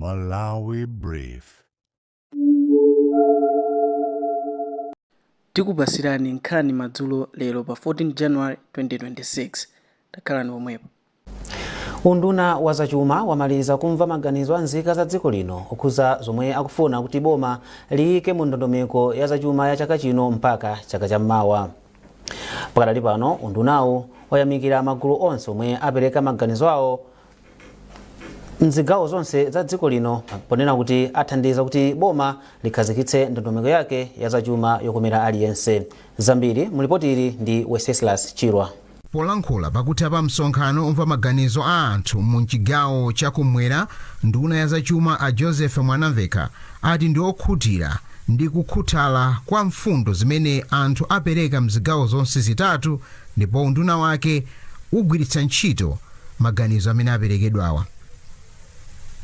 Malawi Brief. Tikupasirani nkhani madzulo lero pa 14 January 2026. Takhalani pomwepo. Unduna wa zachuma wamaliza kumva maganizo a nzika za dziko lino okhuza zomwe akufuna kuti boma liyike mu ndondomeko ya zachuma ya chaka chino mpaka chaka cham'mawa. Pakadali pano, undunawu wayamikira magulu onse omwe apereka maganizo awo mzigawo zonse za dziko lino, ponena kuti athandiza kuti boma likhazikitse ndondomeko yake ya zachuma yokomera aliyense. Zambiri mulipoti ili ndi Wenceslas Chirwa. Polankhula pakutha pa msonkhano omva maganizo a anthu mu chigawo chakumwera, nduna ya zachuma a Joseph Mwanamvekha ati ndi okhutira ndi kukhuthala kwa mfundo zimene anthu apereka mzigawo zonse zitatu, ndipo unduna wake ugwiritsa ntchito maganizo amene aperekedwawa.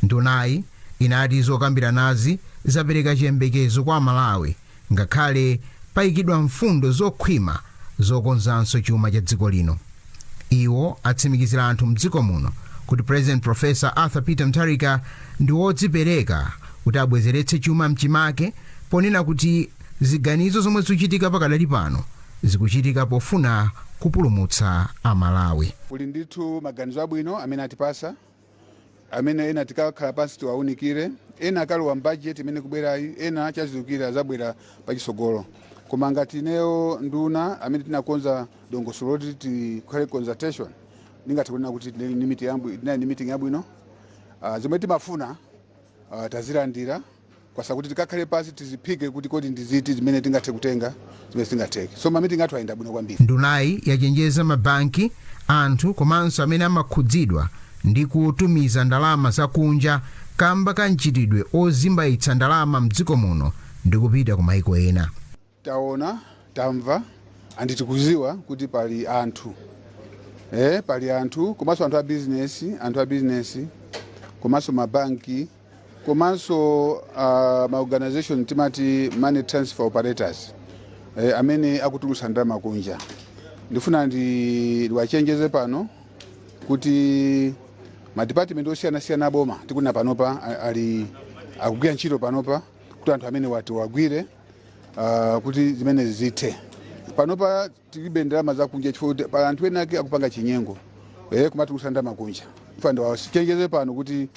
Ndunayi inati zokambiranazi zapereka chiyembekezo kwa Malawi, ngakhale payikidwa mfundo zokhwima zokonzanso chuma cha dziko lino. Iwo atsimikizira anthu mdziko muno kuti President Professor Arthur Peter Mutharika ndi wodzipereka kuti abwezeretse chuma mchimake, ponena kuti ziganizo zomwe zikuchitika pakadali pano zikuchitika pofuna kupulumutsa Amalawi. Kuli ndithu maganizo abwino amene atipasa, amene ena tikakhala pansi tiwaunikire, ena akalowa m'budget imene kubwerayi, ena chazidukira azabwera pachisogolo. Koma ngati ineyo nduna amene tinakonza dongosolo loti tikhale consultation, ndingathe kunena kuti tinali ndi meeting yabwino. Zomwe timafuna tazilandira, kwasa kuti tikakhale pansi tiziphike kuti kodi ndiziti zimene tingathe kutenga, zimene sitingatheke. So ma meeting athu ayenda bwino kwambiri. Ndunayi yachenjeza mabanki, anthu komanso amene amakhudzidwa ndi kutumiza ndalama zakunja kamba ka mchitidwe ozimbayitsa ndalama mdziko muno ndi kupita ku maiko ena. Taona, tamva and tikuziwa kuti pali anthu, pali anthu komanso anthu a business komanso mabanki komanso maorganization timati money transfer operators, amene akutulutsa ndalama kunja. Ndifuna ndiwachenjeze pano kuti madepartment osiyanasiyana aboma tikunena panopa ali akugwira ntchito panopa kuti anthu amene wati wagwire, kuti zimene zithe. Panopa tilibe ndalama zakunja chifukwa kuti pali anthu ena ake akupanga chinyengo, kumatulutsa ndalama kunja. Ndifuna ndiwachenjeze pano kuti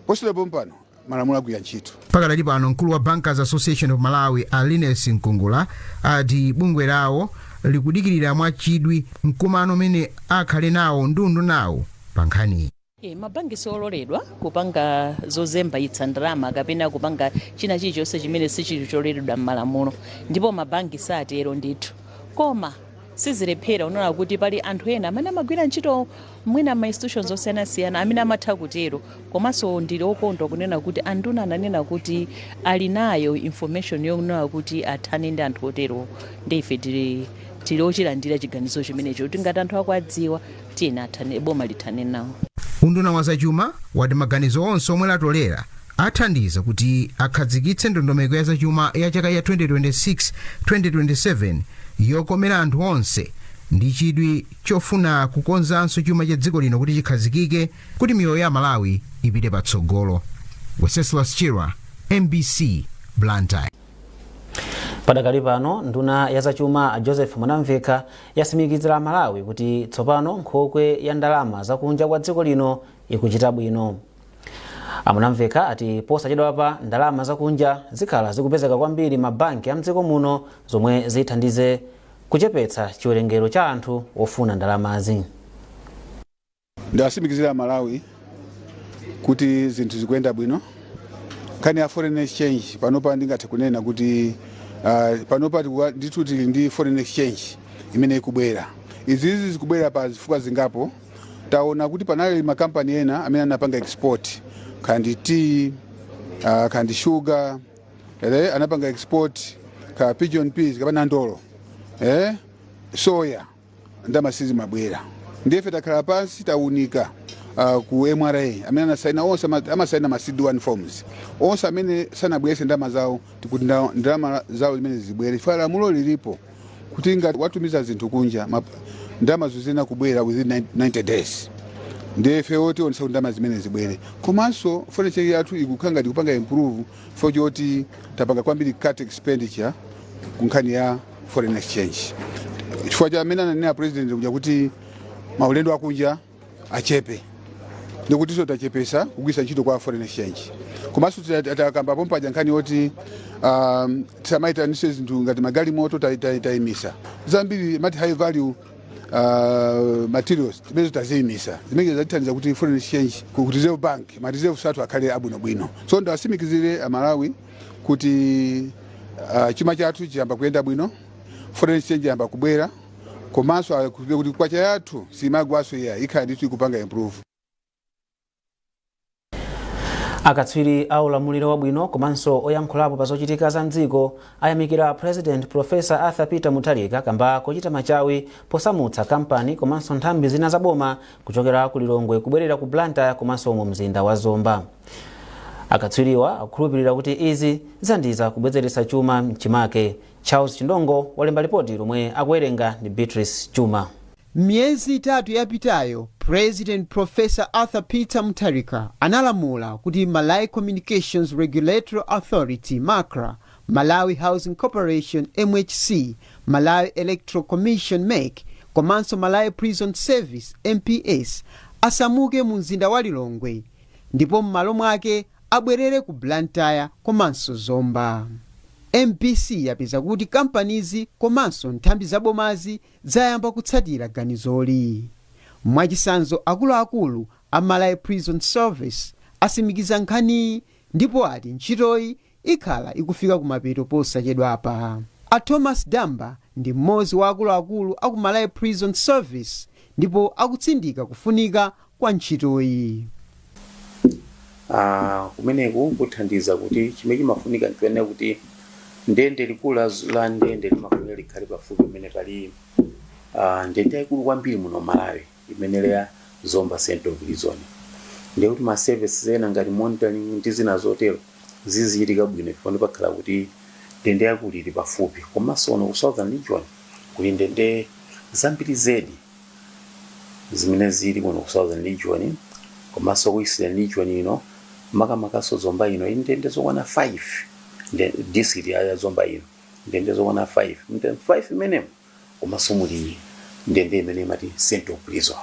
posachedwa pano malamulo agwira ntchito. Pakadali pano, mkulu wa Bankers Association of Malawi a Linus Mkungula ati bungwe lawo likudikirira mwachidwi mkumano umene akhale nawo ndi undunawo pa nkhaniyi. Mabanki siololedwa kupanga zozembayitsa ndalama kapena kupanga china chilichonse chimene sichili chololedwa m'malamulo, ndipo mabanki satero ndithu. Koma sizilephera unaona kuti pali anthu ena amene amagwira ntchito mwina ma institutions osiyanasiyana amene amatha kutero. Komanso ndili okondwa kunena kuti anduna ananena kuti ali nayo information yonena kuti athane ndi anthu otero, ndi ife tili ochilandira chiganizo chimenecho kuti ngati anthu akuadziwa, tiyeni athane, boma lithane nawo. Unduna wa zachuma wati maganizo onse omwe latolera athandiza kuti akhazikitse ndondomeko ya zachuma ya chaka cha 2026-2027 yokomera anthu onse, ndi chidwi chofuna kukonzanso chuma cha dziko lino kuti chikhazikike, kuti miyoyo ya Malawi ipite patsogolo. Wenceslas Chirwa, MBC, Blantyre. Padakali pano, nduna ya zachuma Joseph Mwanamvekha yatsimikizira Malawi kuti tsopano nkhokwe ya ndalama zakunja kwa dziko lino ikuchita bwino. Amwanamvekha ati posachedwapa ndalama zakunja zikhala zikupezeka kwambiri mabanki a mdziko muno, zomwe zithandize kuchepetsa chiwerengero cha anthu ofuna ndalamazi. Ndiwatsimikizira Malawi kuti zinthu zikuyenda bwino. Nkhani ya foreign exchange, panopa ndingathe kunena kuti panopa ndithu tili ndi foreign exchange imene ikubwera. Izizi zikubwera pa zifukwa zingapo. Taona kuti panali makampani ena amene anapanga export, kandi tea, kandi sugar, anapanga export ka pigeon peas kapena ndolo, soya, ndalama sizimabwera. Ndiye takhala pansi, taunika ku MRA amene anasaina onse, amasaina ma CD1 forms onse amene sanabwerese ndalama zawo, tikuti ndalama zawo zimene zibwere, chifukwa lamulo lilipo kuti ngati watumiza zinthu kunja, ndalama zizina kubwera within 90 days. Ndiye ife tionesa kuti ndalama zimene zibwere. Komanso foreign exchange yathu ikukhala ngati kupanga improve for choti tapanga kwambiri cut expenditure ku nkhani ya foreign exchange, chifukwa cha amene ananena President kuja kuti maulendo akunja achepe, ndikutinso tachepesa kugwiritsa ntchito kwa foreign exchange. Komanso takambapo mpaja nkhani yoti tisamaitanise zinthu ngati magalimoto, tayimisa zambiri mati high value materials zimene taziyimisa, zimene zatithandiza kuti foreign exchange ku Reserve Bank, ma reserves athu akhale abwinobwino. So ndawasimikizire Amalawi kuti chuma chathu chiyamba kuyenda bwino, foreign exchange yamba kubwera, komanso akuziwe kuti kwacha yathu simagwaso iya, ikhala ndithu ikupanga improve. Akatswiri a ulamuliro wabwino komanso oyankhulapo pa zochitika za mdziko ayamikira President Professor Arthur Peter Mutharika kamba kochita machawi posamutsa kampani komanso nthambi zina za boma kuchokera ku Lilongwe kubwerera ku Blantyre komanso mu mzinda wa Zomba. Akatswiriwa akukhulupirira kuti izi zithandiza kubwezeretsa chuma mchimake. Charles Chindongo walemba ripoti lomwe akuwerenga ndi Beatrice Chuma. Miyezi 3 yapitayo, President Professor Arthur Peter Mutharika analamula kuti Malawi Communications Regulatory Authority, MACRA, Malawi Housing Corporation, MHC, Malawi Electoral Commission, MEC, komanso Malawi Prison Service, MPS, asamuke mu mzinda wa Lilongwe ndipo m'malo mwake abwerere ku Blantyre komanso Zomba. MBC yapeza kuti kampanizi komanso nthambi zabomazi zayamba kutsatira ganizoli. Mwachitsanzo, akuluakulu a Malawi Prison Service asimikiza nkhaniyi ndipo ati ntchitoyi ikhala ikufika kumapeto posachedwapa. A Thomas Damba ndi mmodzi wa akuluakulu aku Malawi Prison Service ndipo akutsindika kufunika kwa ntchitoyi. Kumeneku kuthandiza kuti chimene chimafunika nchione kuti ndende likulu la ndende limafunika likhale pafupi pamene pali ndende yayikulu kwambiri muno Malawi, imene ya Zomba Central Prison. Ndiye kuti ma services ena ngati monitoring ndi zina zotero zizichitika bwino ifo pakhala kuti ndende yakulu ili pafupi. Komanso uno ku Southern Region kuli ndende zambiri zedi zimene zili kuno ku Southern Region, komanso ku Eastern Region ino, makamakaso Zomba ino, ili ndende zokwana 5. District ya Zomba ino ndende zokwana 5. Ndende 5 imenemo komanso muli ndende imene imati Central Prison,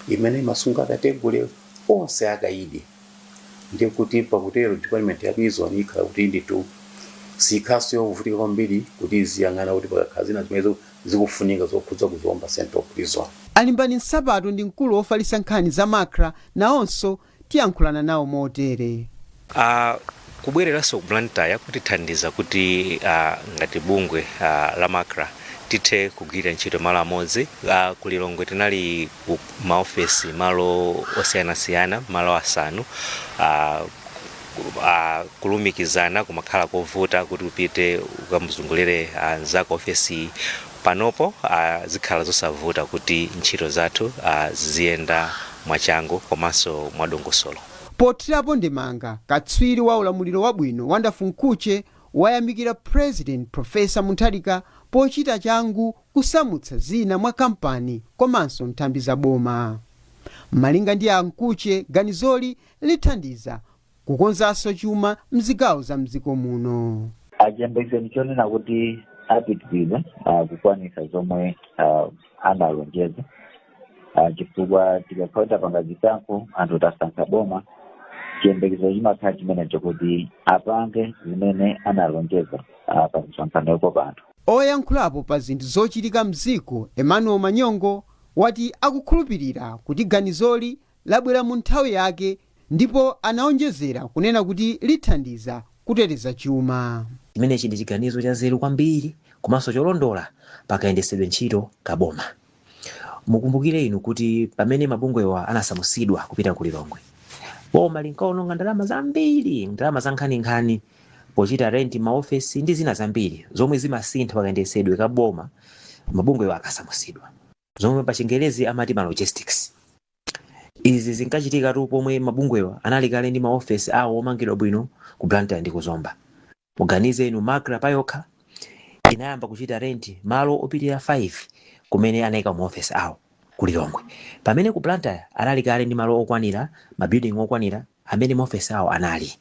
imene imasunga category onse akaidi. Ndiye kuti pakutero department ya prison ikhala kuti nditu sikhaso yovutika kwambiri kuti iziyang'ana kuti pakakhala zina zimene zikufunika zokhudza ku Zomba Central Prison. Alimbani Nsapato ndi mkulu wofalitsa nkhani za MACRA, nawonso tiyankhulana nawo motere. Kubwereranso ku Blantyre kutithandiza kuti ngati bungwe la MACRA tithe kugwira ntchito malo amodzi. Ku Lilongwe tinali ku maofesi malo osiyanasiyana, malo 5, kulumikizana kumakhala kovuta kuti upite ukamuzungulire anzako ofesi. Panopo zikhala zosavuta kuti ntchito zathu ziziyenda mwachangu komanso mwadongosolo. Pothirapo ndemanga, katswiri wa ulamuliro wabwino Wonderful Mkhutche wayamikira President Professor Mutharika pochita changu kusamutsa zina mwa kampani komanso nthambi za boma. Malinga ndi a Mkhutche, ganizoli lithandiza kukonzanso chuma mzigawo za mdziko muno. Chiyembekezo chonena kuti apitiriza kukwanisa zomwe analonjeza, chifukwa tikakhala tapanga zisankho, anthu tasankha boma, chiyembekezo chimakhala chimenecho kuti apange zimene analonjeza pa misonkhano yokopa anthu. Oyankhulapo pa zinthu zochitika mdziko Emmanuel Manyongo wati akukhulupirira kuti ganizoli labwera mu nthawi yake ndipo anaonjezera kunena kuti lithandiza kuteteza chuma. Chimenechi ndi chiganizo cha nzeru kwambiri komanso cholondola pakayendesedwe ntchito kaboma. Mukumbukire inu kuti pamene mabungwewa anasamutsidwa kupita ku Lilongwe, boma linkaononga ndalama zambiri, ndalama za nkhaninkhani, pochita renti maofesi ndi zina zambiri zomwe zimasintha pakayendesedwe kaboma mabungwewa akasamutsidwa, zomwe pa Chingerezi amati ma logistics. Izi zinkachitika tu pomwe mabungwewa anali kale ndi maofesi awo omangidwa bwino ku Blantyre ndi ku Zomba. Muganize inu, MACRA payokha inayamba kuchita renti malo opitirira 5 kumene anayika maofesi awo. Ku Lilongwe, pamene ku Blantyre anali kale ndi malo okwanira, mabuilding okwanira amene maofesi awo anali.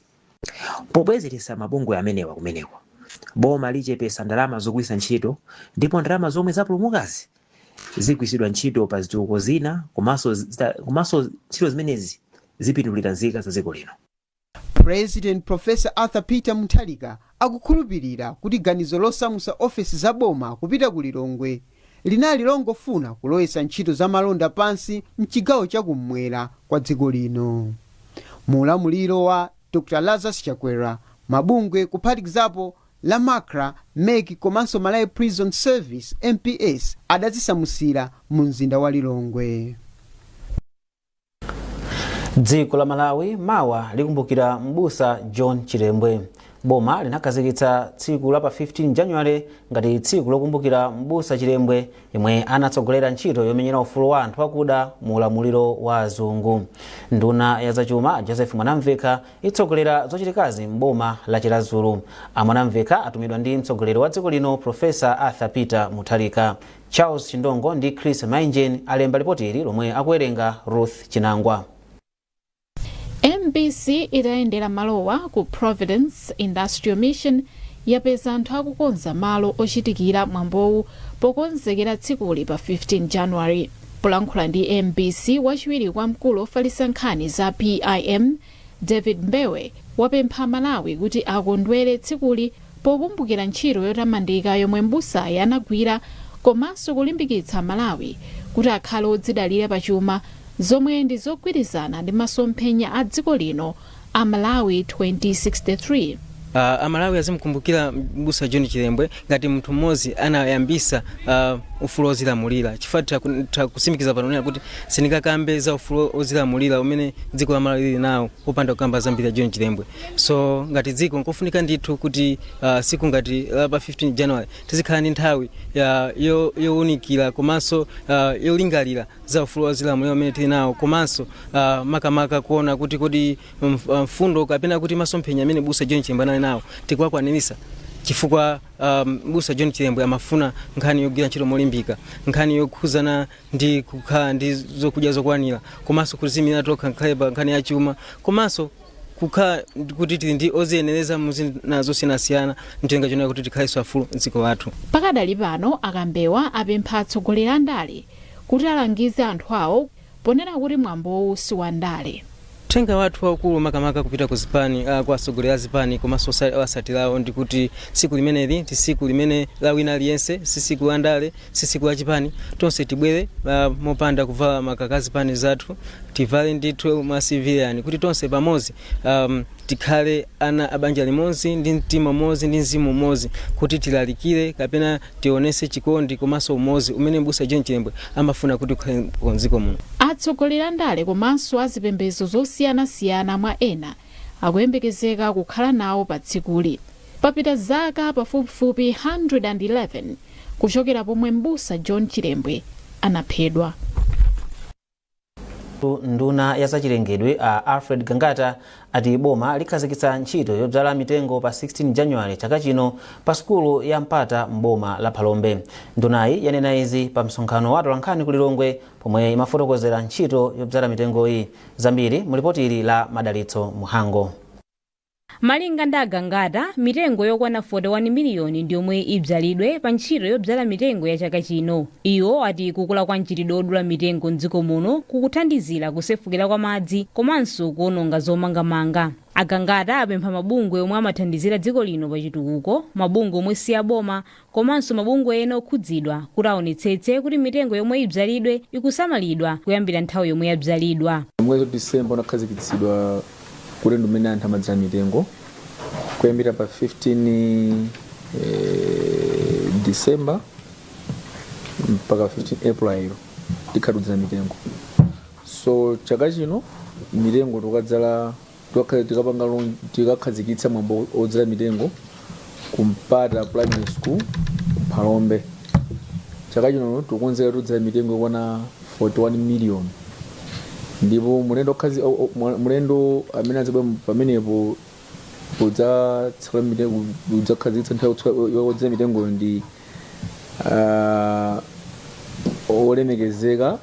Pobwezeretsa mabungwe amenewa kumeneko, boma lichepesa ndalama zogwiritsa ntchito, ndipo ndalama zomwe zapulumukazi zigwiritsidwa ntchito pa zitukuko zina, komanso ntchito zimenezi zipindulira nzika za dziko lino. President Professor Arthur Peter Mutharika akukhulupirira kuti ganizo losamutsa ofesi za boma kupita ku Lilongwe linali longofuna kulowetsa ntchito za malonda pansi mchigawo chakummwera kwa dziko lino. Mu ulamuliro wa Dr Lazarus Chakwera, mabungwe kuphatikizapo la MACRA, MEC komanso Malawi Prison Service, MPS, adazisamusira mu mzinda wa Lilongwe. Dziko la Malawi mawa likumbukira Mbusa John Chilembwe. Boma linakhazikitsa tsiku la pa 15 January ngati tsiku lokumbukira Mbusa Chilembwe, yemwe anatsogolera ntchito yomenyera ufulu wa anthu akuda mu ulamuliro wa azungu. Nduna ya zachuma Joseph Mwanamvekha itsogolera zochitikazi m'boma la Chiradzulu. A Mwanamvekha atumidwa ndi mtsogoleri wa dziko lino, Professor Arthur Peter Mutharika. Charles Chindongo ndi Chris Mainjen alemba ripoti ili, lomwe akuwerenga Ruth Chinangwa. MBC itayendera malowa ku Providence Industrial Mission, yapeza anthu akukonza malo ochitikira mwambowu pokonzekera tsikuli pa 15 January. Polankhula ndi MBC, wachiwiri kwa mkulu ofalitsa nkhani za PIM, David Mbewe, wapempha Malawi kuti akondwere tsikuli pokumbukira ntchito yotamandika yomwe mbusayi anagwira, komanso kulimbikitsa Malawi kuti akhale odzidalira pachuma, zomwe ndi zogwirizana ndi masomphenya a dziko lino a Malawi 2063. Amalawi azimkumbukira Mbusa John Chilembwe ngati munthu mmodzi anayambisa ufulu ozilamulira, chifukwa takusimikiza pano kunena kuti sindingakambe za ufulu ozilamulira umene dziko la Malawi lili nawo popanda kukamba zambiri ya John Chilembwe. So ngati dziko nkofunika ndithu kuti siku ngati la pa 15 January tizikhala ndi nthawi yowunikira komanso yolingalira za ufulu ozilamulira umene tili nawo, komanso makamaka kuona kuti kodi mfundo kapena kuti masomphenya amene Busa John Chilembwe anali nawo tikuwakwanirisa, chifukwa Busa John Chilembwe amafuna nkhani yogwira ntchito molimbika, nkhani yokhuzana ndi kukhala ndi zokudya zokwanira, komanso kuzimira tokha ngakhale pa nkhani ya chuma, komanso kukhala kuti tili ndi oziyenereza muzina zosiyanasiyana, mtenga chonena kuti tikhalenso afulu mdziko lathu. Pakadali pano, akambewa apempha atsogoleri a ndale kuti alangize anthu awo, ponena kuti mwambowu si wa ndale. Uthenga wathu waukulu, makamaka kupita ku zipani, kwa atsogoleri a zipani komanso osatirawo, ndi kuti tsiku limeneli ndi tsiku limene la wina aliyense, si tsiku la ndale, si tsiku la chipani. Tonse tibwere mopanda kuvala makaka a zipani zathu, tivale ndithu mwa civilian, kuti tonse pamodzi tikhale ana a banja limodzi, ndi mtima umodzi ndi mzimu umodzi, kuti tilalikire kapena tionese chikondi komanso umodzi umene Mbusa John Chilembwe amafuna kuti ukhale mdziko muno. Atsogoleri a ndale komanso azipembedzo zosiyanasiyana, mwa ena, akuyembekezeka kukhala nawo pa tsikuli. Papita zaka pafupifupi 111 kuchokera pomwe Mbusa John Chilembwe anaphedwa. Nduna ya zachilengedwe a Alfred Gangata ati boma likhazikitsa ntchito yodzala mitengo pa 16 January chaka chino pa sukulu ya Mpata m'boma la Phalombe. Ndunayi yanena izi pa msonkhano wa atolankhani ku Lilongwe, pomwe imafotokozera ntchito yodzala mitengoyi. Zambiri mu lipoti ili la Madalitso Muhango. Malinga ndi Agangata, mitengo yokwana 41 miliyoni ndi yomwe ibzalidwe pa ntchito yodzala mitengo ya chaka chino. Iwo ati kukula kwa mchitidwe odula mitengo mdziko muno kukuthandizira kusefukira kwa madzi komanso kuononga zomangamanga. Agangata apempha mabungwe omwe amathandizira dziko lino pa chitukuko, mabungwe omwe si aboma komanso mabungwe ena okhudzidwa kuti aonetsetse kuti mitengo yomwe ibzalidwe ikusamalidwa kuyambira nthawi yomwe yabzalidwa. Mwezi wa Disemba unakhazikitsidwa kuti ndi umene anthu amadzala mitengo. Kuyambira pa 15 December mpaka 15 April tikhala tikudzala mitengo. So chaka chino mitengo tikadzala, tikapanga tikakhazikitsa mwambo odzala mitengo ku Mpata Primary School Phalombe. Chaka chino tikukonzeka tudzala mitengo yokwana 41 million, ndipo mlendo amene adzabwera pamenepo kudzatsekula mitengo, kudzakhazikitsa nthawi yodzala mitengoyo ndi olemekezeka.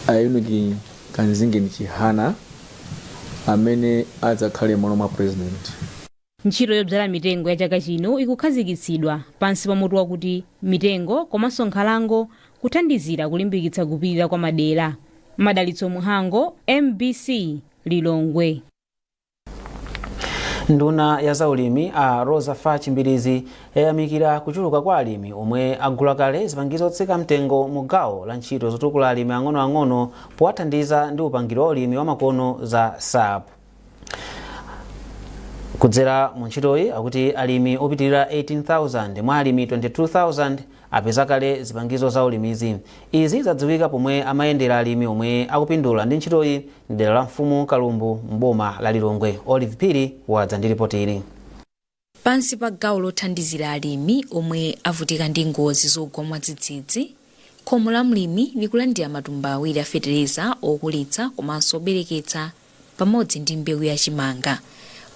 A Enoch Kanzingeni Chihana amene adzakhale m'malo mwa president. Ntchito yodzala mitengo ya chaka chino ikukhazikitsidwa pansi pa mutu wakuti mitengo komanso nkhalango kuthandizira kulimbikitsa kupirira kwa madera. Madalitso Muhango, MBC, Lilongwe. Nduna ya zaulimi a Rosa Fatch Mbilizi yayamikira kuchuluka kwa alimi omwe agula kale zipangizo zotsika mtengo mu gawo la ntchito zotukula alimi ang'onoang'ono powathandiza ndi upangiri wa ulimi wa makono za SAP. Kudzera mu ntchitoyi, akuti alimi opitirira 18,000 mwa alimi 22,000 apeza kale zipangizo za ulimizi. Izi zadziwika pomwe amayendera alimi omwe akupindula ndi ntchitoyi mdera la mfumu Kalumbu mboma la Lilongwe. Olive Phiri wadza ndi ripoti ili. Pansi pa gawo lothandizira alimi omwe avutika ndi ngozi zogwa mwadzidzidzi, khomo la mlimi likulandira matumba awiri a fetereza okulitsa komanso obereketsa pamodzi ndi mbewu yachimanga.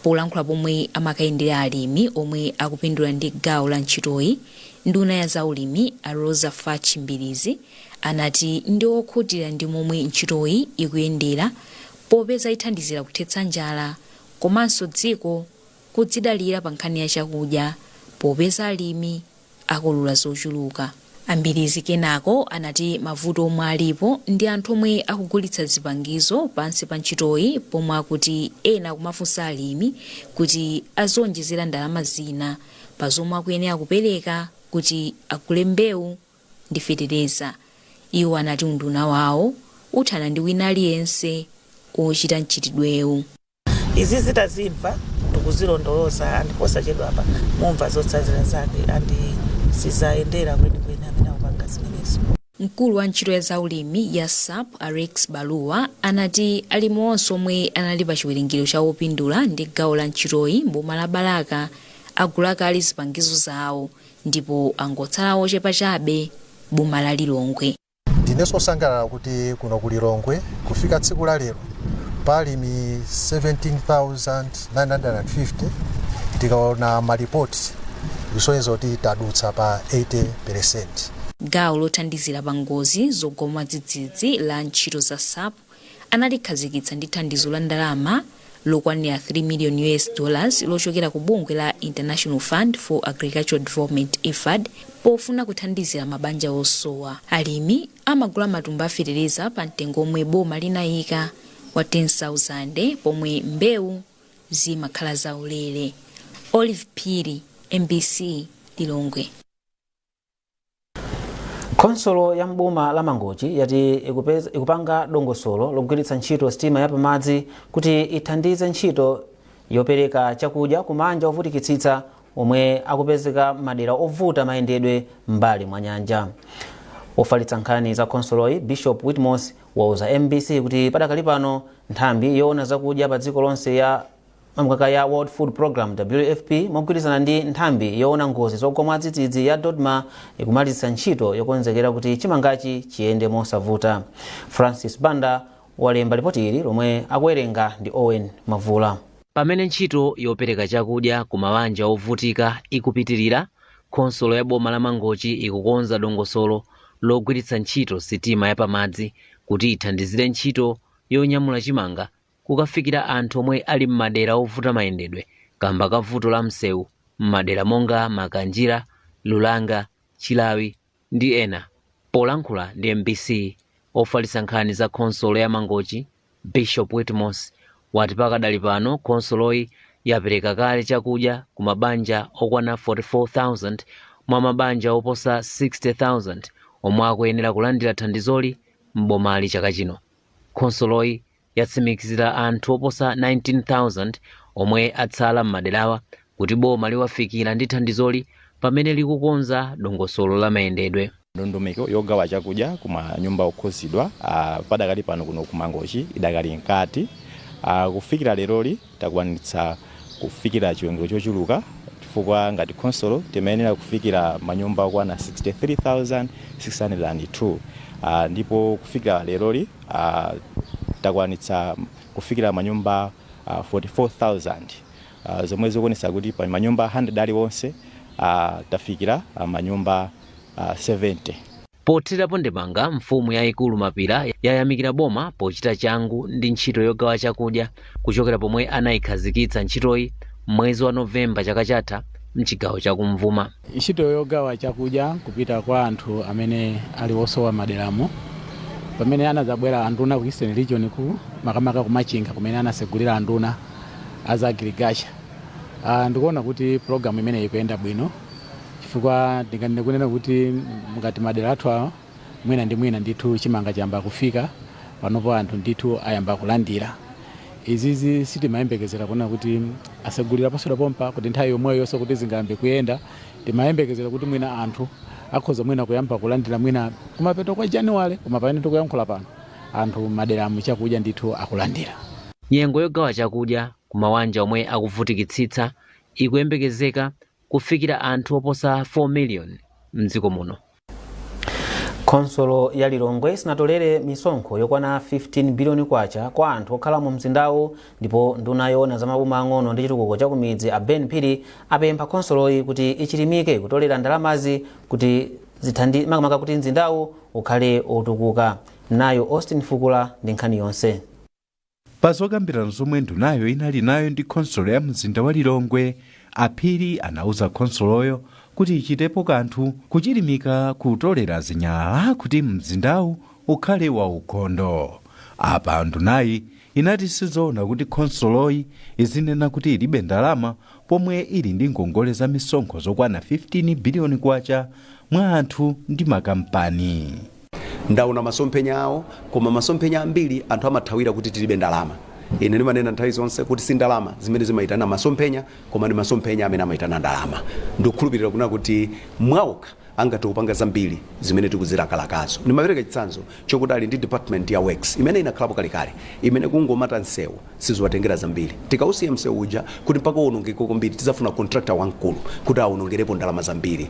Polankhula pomwe amakayendera alimi omwe akupindula ndi gawo la ntchitoyi, nduna ya zaulimi a Rosa Fatch Mbilizi anati ndi okhutira ndi momwe ntchitoyi ikuyendera popeza ithandizira kuthetsa njala komanso dziko kudzidalira pa nkhani ya chakudya popeza alimi akolola zochuluka. A Mbilizi kenako anati mavuto omwe alipo ndi anthu omwe akugulitsa zipangizo pansi pa ntchitoyi, pomwe akuti ena akumafunsa alimi kuti azionjezera ndalama zina pa zomwe akuyenera kupereka kuti agule mbewu ndi fetereza. Iwo anati unduna wawo uthana ndi wina aliyense ochita mchitidwewu. Izi zitazimva, tikuzilondoloza, and posachedwapa mumva zotsatira zake, and sizayendera kwenikweni amene akupanga zimenezo. Mkulu wa ntchito ya zaulimi ya SAP a Rex Baluwa anati alimi onse omwe anali pa chiwerengero cha opindula ndi gawo la ntchitoyi mboma la Balaka agula kale zipangizo zawo ndipo angotsala ochepa chabe boma la Lilongwe. Ndinenso osangalala kuti kuno ku Lilongwe kufika tsiku la lero palimi 17,950. Tikaona malipoti, kusonyeza kuti tadutsa pa 80%. Gawo lothandizira pa ngozi zogwa mwadzidzidzi la ntchito za SAP analikhazikitsa ndi thandizo la ndalama lokwanira 3 million US dollars lochokera ku bungwe la International Fund for Agricultural Development, IFAD, pofuna kuthandizira mabanja osowa. Alimi amagula matumba a fetereza pa mtengo omwe boma linayika wa 10,000, pomwe mbewu zimakhala zaulere. Olive Phiri, MBC, Lilongwe. Khonsolo ya mboma la Mangochi yati ikupanga dongosolo logwiritsa ntchito sitima yapamadzi kuti ithandize ntchito yopereka chakudya ku mabanja ovutikitsitsa omwe akupezeka madera ovuta mayendedwe m'mbali mwa nyanja. Ofalitsa nkhani za khonsoloyi, Bishop Whitmos, wauza MBC kuti padakali pano nthambi yoona zakudya pa dziko lonse ya mamkaka ya World Food Program, WFP, mogwirizana ndi nthambi yoona ngozi zogwa mwadzidzidzi ya DoDMA ikumalizitsa ntchito yokonzekera kuti chimangachi chiyende mosavuta. Francis Banda walemba ripoti ili lomwe akuwerenga ndi Owen Mavula. Pamene ntchito yopereka chakudya ku mabanja ovutika ikupitirira, khonsolo ya boma la Mangochi ikukonza dongosolo logwiritsa ntchito sitima yapamadzi kuti ithandizire ntchito yonyamula chimanga kukafikira anthu omwe ali m'madera ovuta mayendedwe kamba ka vuto la msewu m'madera monga Makanjira, Lulanga, Chilawi ndi ena. Polankhula ndi MBC, ofalitsa nkhani za khonsolo ya Mangochi, Bishop Whitmos, wati pakadali pano khonsoloyi yapereka kale chakudya ku mabanja okwana 44,000 mwa mabanja oposa 60,000 omwe akuyenera kulandira thandizoli m'bomali chaka chino. Khonsoloyi yatsimikizira anthu oposa 19,000 omwe atsala m'maderawa kuti boma liwafikira ndi thandizoli pamene likukonza dongosolo la mayendedwe. Ndondomeko yogawa chakudya ku manyumba okhuzidwa padakali pano kuno ku Mangochi idakali mkati. Kufikira leroli takwanitsa kufikira chiwerengero chochuluka, chifukwa ngati khonsolo timayenera kufikira manyumba okwana 63,602, ndipo kufikira leroli takwanitsa kufikira manyumba 44,000, zomwe zikuonetsa kuti pa manyumba 100 aliwonse tafikira manyumba 70. Pothirapo ndemanga, mfumu yayikulu Mapira yayamikira boma pochita changu ndi ntchito yogawa chakudya kuchokera pomwe anayikhazikitsa ntchitoyi mwezi wa Novemba chaka chatha mchigawo chakumvuma. Ntchito yogawa chakudya kupita kwa anthu amene ali osowa maderamo, pamene anadzabwera anduna ku Eastern Region, ku makamaka kumachinga kumene anasegulira anduna aza agriculture, ndikuona kuti program imeneyi ikuyenda bwino, chifukwa ndinganene kunena kuti ngati madera athu awa, mwina ndi mwina ndithu chimanga chayamba kufika panopo, anthu ndithu ayamba kulandira. Izizi sitimayembekezera kuona kuti asegulira posachedwa pompa, kuti nthawi yomweyo yonse kuti zingayambe kuyenda. Timayembekezera kuti mwina anthu akhoza mwina kuyamba kulandira mwina kumapeto kwa Januwale, koma pamene tikuyankhula pano, anthu maderamu chakudya ndithu akulandira. Nyengo yogawa chakudya ku mawanja omwe akuvutikitsitsa ikuyembekezeka kufikira anthu oposa 4 million mdziko muno. Khonsolo ya Lilongwe sinatolere misonkho yokwana 15 biliyoni kwacha kwa anthu okhala mu mzindawu, ndipo nduna yoona za maboma ang'ono ndi chitukuko cha kumidzi, a Ben Phiri, apempha khonsoloyi kuti ichilimike kutolera ndalamazi kuti zithandi makamaka kuti mzindawu ukhale otukuka. Nayo Austin Fukula ndi nkhani yonse. Pa zokambirana zomwe ndunayo inali nayo ndi khonsolo ya mzinda wa Lilongwe, Aphiri anauza khonsoloyo kuti ichitepo kanthu kuchilimika kutolera zinyalala kuti mzindawu ukhale waukhondo. Apa ndunayi inati sizoona kuti khonsoloyi izinena kuti ilibe ndalama pomwe ili ndi ngongole za misonkho zokwana 15 biliyoni kwacha mwa anthu ndi makampani. Ndaona masomphenya awo, koma masomphenya ambiri anthu amathawira kuti tilibe ndalama. Ine ndimanena nthawi zonse kuti si ndalama zimene zimayitana masomphenya, koma ndi masomphenya amene amayitana ndalama. Ndikukhulupirira kuna kuti mwaokha angathe kupanga zambiri zimene tikuzilakalakazo. Ndimapereka chitsanzo chokuti ali ndi department ya works imene inakhalapo kalekale, imene kungomata msewu siziwatengera zambiri. Tikausiya msewu uja kuti mpaka uwonongeke kwambiri, tidzafuna contractor wamkulu kuti awonongerepo ndalama zambiri.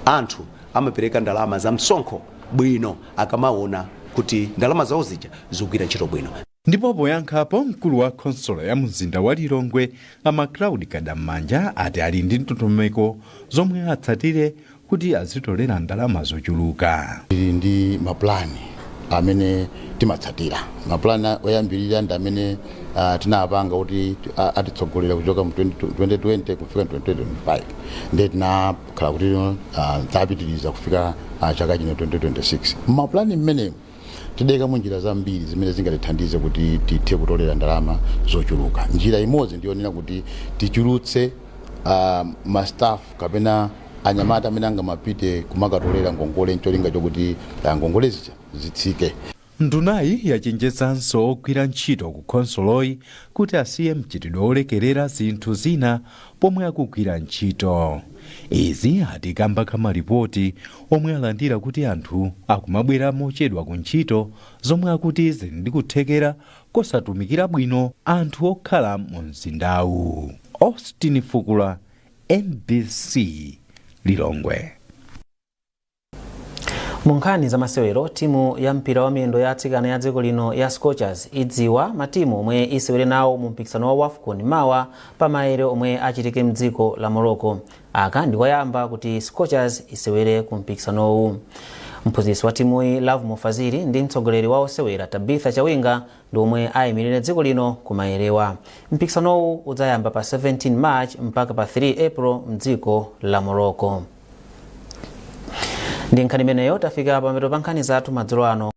Anthu amapereka ndalama za msonkho bwino akamaona kuti ndalama zawo zija zikugwira ntchito bwino. Ndipo poyankhapo, mkulu wa khonsolo ya mzinda wa Lilongwe, a Macloud Kadam'manja, ati ali ndi ndondomeko zomwe atsatire kuti azitolera ndalama zochuluka. Tili ndi mapulani amene timatsatira. Mapulani oyambirira ndi amene tinapanga kuti atitsogolera kuchoka mu 2020 kufika 2025, ndiye tinakhala kuti tapitiriza kufika chaka chino 2026. Mapulani mmenemu tidayikamo njira zambiri zimene zingatithandize kuti tithe kutolera ndalama zochuluka. Njira imodzi ndiyonena kuti tichulutse ma staff kapena anyamata amene angamapite kumakatolera ngongole, ncholinga chokuti ngongole zija zitsike. Ndunayi yachenjezanso ogwira ntchito ku khonsoloyi kuti asiye mchitidwe wolekerera zinthu zina pomwe akugwira ntchito. Izi ati kamba ka malipoti omwe alandira kuti anthu akumabwera mochedwa ku ntchito, zomwe akuti zili ndi kuthekera kosatumikira bwino anthu okhala mu mzindawu. Austin Fukula, MBC, Lilongwe. Mu nkhani za masewero, timu ya mpira wa miyendo ya atsikana ya dziko lino ya Scorchers idziwa matimu omwe isewere nawo mu mpikisano wa WAFCON mawa pa maere omwe achitike mdziko la Morocco. Aka ndikoyamba kuti Scorchers isewere ku mpikisanowu. Mphunzitsi wa timuyi, Lovemore Fazili, ndi mtsogoleri wa osewera, Tabitha Chawinga, ndi omwe ayimirire dziko lino ku maerewa. Mpikisanowu udzayamba pa 17 March mpaka pa 3 April mdziko la Morocco. Ndi nkhani imeneyo tafika pamapeto pa nkhani zathu madzulo ano.